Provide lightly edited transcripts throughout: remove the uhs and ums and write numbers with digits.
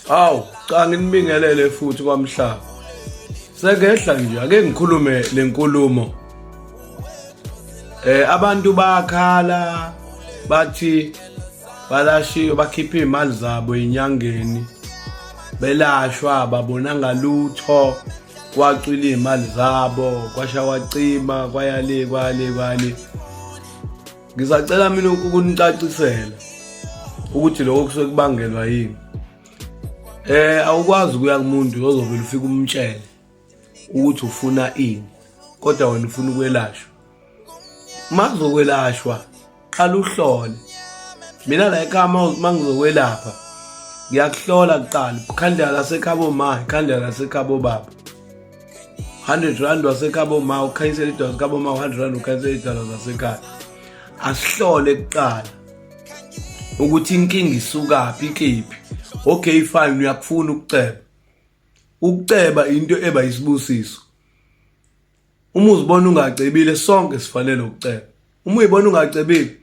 Awu, cha nginibingelele futhi kwamhlaba. Sekehla nje ake ngikhulume lenkulumo. Eh abantu bakhala bathi balashiwe bakhipha imali zabo enyangeni belashwa babona ngalutho kwacwila imali zabo kwasha kwacima kwayale kwale kwale. Ngisacela mina ukunicacisela ukuthi lokho kusuke kubangelwa yini. Eh awukwazi ukuya kumuntu ozovela ufike umtshele ukuthi ufuna ini kodwa wena ufuna ukwelashwa. Uma kuzokwelashwa qala uhlole. Mina la ekhaya uma ngizokwelapha ngiyakuhlola kuqala ikhandlela lasekhabo ma ikhandlela lasekhabo baba. 100 rand wasekhabo ma ukhanyisela idwala zasekhabo ma 100 rand ukhanyisela idwala zasekhaya asihlole kuqala ukuthi inkinga isukaphi ikephi okay fine uyakufuna ukuceba ukuceba into eba isibusiso uma uzibona ungacebile sonke sifanele ukuceba uma uyibona ungacebile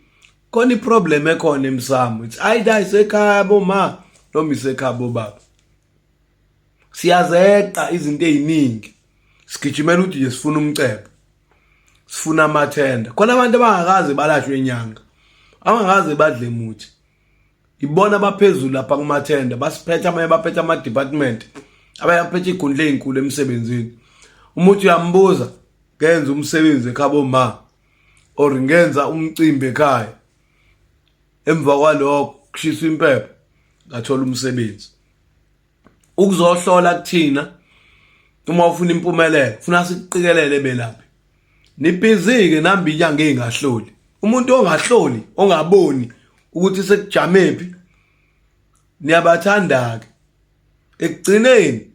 khona iproblem ekhona emsamo it's either isekhaya boma noma isekhaya bobaba siyazeqa izinto eziningi sigijimela ukuthi nje sifuna umcebo sifuna amathenda khona abantu abangakaze balashwe inyanga abangakaze badle muthi ibona abaphezulu lapha kumathenda basiphethe abanye baphethe ama-department abanye baphethe iy'khundla ey'nkulu emsebenzini umuthi uyambuza ngenza umsebenzi ekhabo ma or ngenza umcimbi ekhaya emva kwalokho kushiswa impepho ngathola umsebenzi ukuzohlola kuthina uma ufuna impumelelo funa sikuqikelele belaphi nibhizi-ke namba inyanga ey'ngahloli umuntu ongahloli ongaboni ukuthi sekujamephi niyabathanda-ke ekugcineni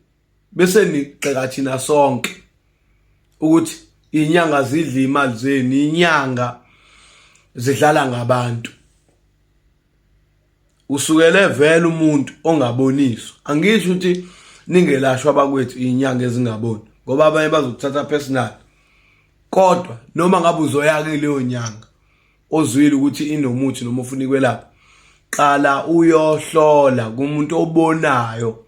bese nigxeka thina sonke ukuthi inyanga zidla imali zenu inyanga zidlala ngabantu usukele vele umuntu ongaboniswa angisho ukuthi ningelashwa abakwethu izinyanga ezingaboni ngoba abanye bazokuthatha personal kodwa noma ngabe uzoya kuleyo nyanga ozwile ukuthi inomuthi noma ufuna ikwelapha qala uyohlola kumuntu obonayo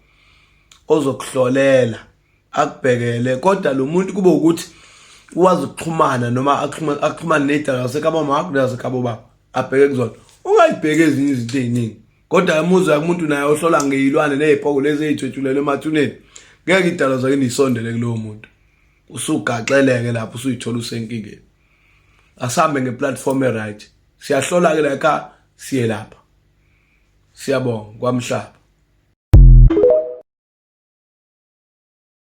ozokuhlolela akubhekele kodwa lo muntu kube ukuthi wazi ukuxhumana noma axhumane nedala lasekhabo makho nelasekhabo baba abheke kuzona ungayibheki ezinye izinto ey'ningi kodwa emuzwa kumuntu naye ohlola ngeyilwane ney'poko lezi ey'thwetshulelwe emathuneni ngeke idalo zakini isondele kulowo muntu usugaxeleke lapho usuyithola usenkingeni asihambe ngeplatform e-right siyahlola-ke la ekhaya siye lapha siyabonga kwamhlaba.